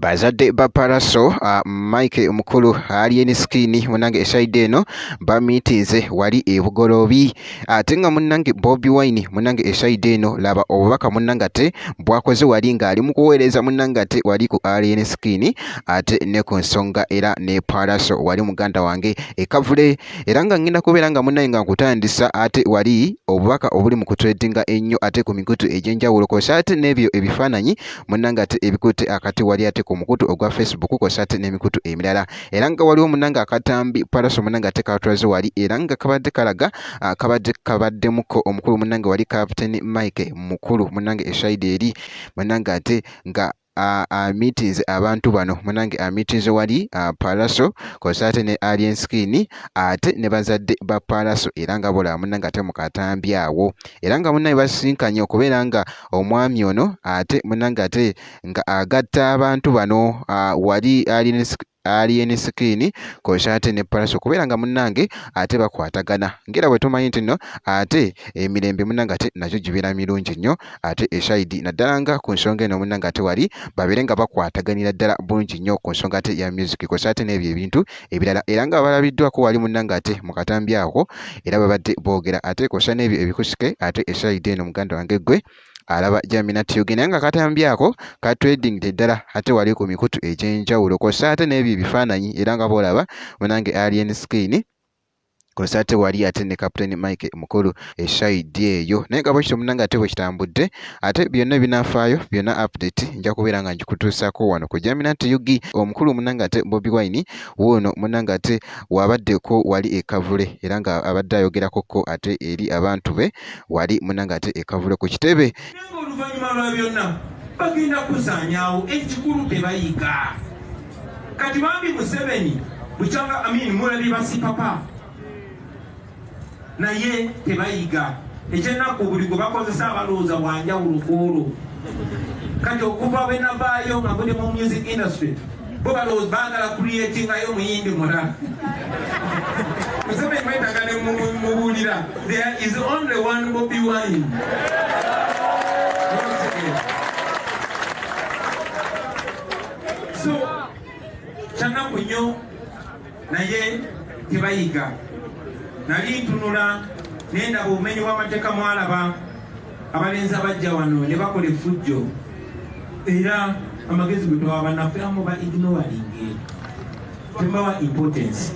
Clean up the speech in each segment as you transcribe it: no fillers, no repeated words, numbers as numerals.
Bazadde ba Pallaso, Mike Mukulu, Alien Skin munnange esayidi eno bamiitinze wali e Bugoloobi, ate nga munnange Bobi Wine munnange esayidi eno laba obubaka munnange ate bw'akoze wali ng'ali mu kuweereza munnange ate wali ku Alien Skin ate ne ku nsonga era ne Pallaso wali muganda wange e Kavule. Era nga ngenda kubeera nga munnaye nga nkutandisa ate wali obubaka obuli mu kutredinga ennyo ate ku mikutu egy'enjawulo kw'ossa ate n'ebyo ebifaananyi munnange ate ebikutte akati wali ate ku mukutu ogwa Facebook kw'ossa ate n'emikutu emirala. Era nga waliwo munnange akatambi Pallaso munnange ate katulaze wali era nga kabadde kalaga kabadde kabaddemuko omukulu munnange wali Captain Mike Mukulu munnange esayidi eri munnange ate nga amitinze abantu bano munange amitinze wali Pallaso kw'ossa ate ne Alien Skin ate ne bazadde ba Pallaso era nga bolaba munnange ate mu katambi awo era nga munnange basisinkanye okubeera nga omwami ono ate munnange ate nga agatta abantu bano wali Alien Alien Skin kw'ossa ate ne Pallaso okubeera nga munnange ate bakwatagana ng'era bwe tumanyi nti nno ate emirembe munnange ate nagyo gibeera mirungi nnyo ate esayidi naddala nga ku nsonga eno munnange ate wali babeere nga bakwataganira ddala bulungi nnyo ku nsonga ate ya music kw'ossa ate n'ebyo ebintu ebirala era nga balabiddwako wali munnange ate mu katambi ako era babadde boogera ate kw'ossa n'ebyo ebikusike ate esayidi eno muganda wange ggwe alaba Jamina Tube naye nga katambi ako ka trading ddala ate wali ku mikutu egy'enjawulo kw'ossa ate n'ebyo ebifaananyi era nga bw'olaba munange Alien Skin kw'ossa ate wali ate ne Captain Mike Mukulu esayidi eyo naye nga bwekityo munange ate bwe kitambudde ate byonna ebinaafaayo byonna update nja kubeera nga ngikutuusaako wano ku Jamina Tube. Omukulu munange ate Bobi Wine wuuno munange ate wabaddeko wali e Kavule era nga abadde ayogerako ko ate eri abantu be wali munange ate e Kavule ku kitebe. Oluvannyuma lwa byonna bagenda kusaanyaawo ekikulu tebayiga. Kati bambi Museveni bukyanga Amin mulabye basipapa naye tebayiga. Ekyennaku buli gwe bakozesa abalowooza bwanjawulo ku olwo. Kati okuva bwe navaayo nga ngudde mu music industry bo balowooza baagala creatingayo omuyimbi mulala. Museveni mwetaaga ne mubuulira there is only one Bobi Wine. So kyanaku nnyo naye tebayiga. Nali ntunula nendaba obumenyi bw'amateeka mwalaba abalenzi abajja wano ne bakola effujjo era amagezi gwe twawa bannaffe amu ba ignoringe tembawa importance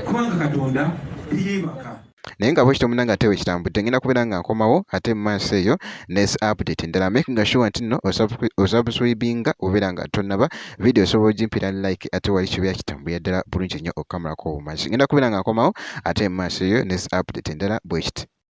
kubanga Katonda teyeebaka. Naye nga bwekityo munange ate wekitambudde ngenda kubeera nga nkomawo ate mu maaso eyo ne update endala making sure nti nno osubscribinga obeera nga tonnaba video osobola ogimpira like ate wali kibeera kitambulira ddala bulungi nnyo okukamalako obumazi ngenda kubeera nga nkomawo ate mu maaso eyo ne update endala bwekiti.